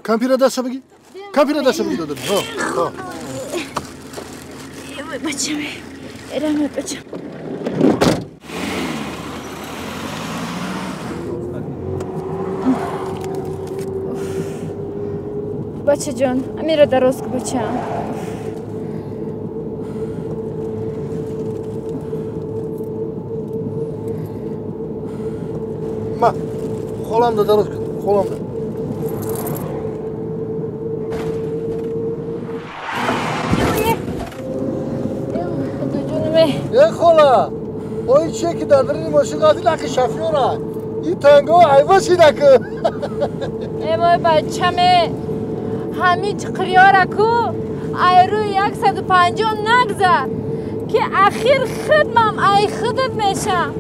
Кампира даста бигир. Кампира даста бигир додам. Ҳо, ҳо. Ой, бачам. Раҳмат, бачам. Бачаҷон, амира дароз ку, бачам. Ма, холамда дароз кун, холамда. Э, хола, ой чие ки дар дарини мошин қати лақи шофёра. Ин танго айва шидаку. Э, вой, бачаме. Ҳамин чиқриёра ку айрӯи 150 нагзар, ки ахир хидмам ай худат мешам.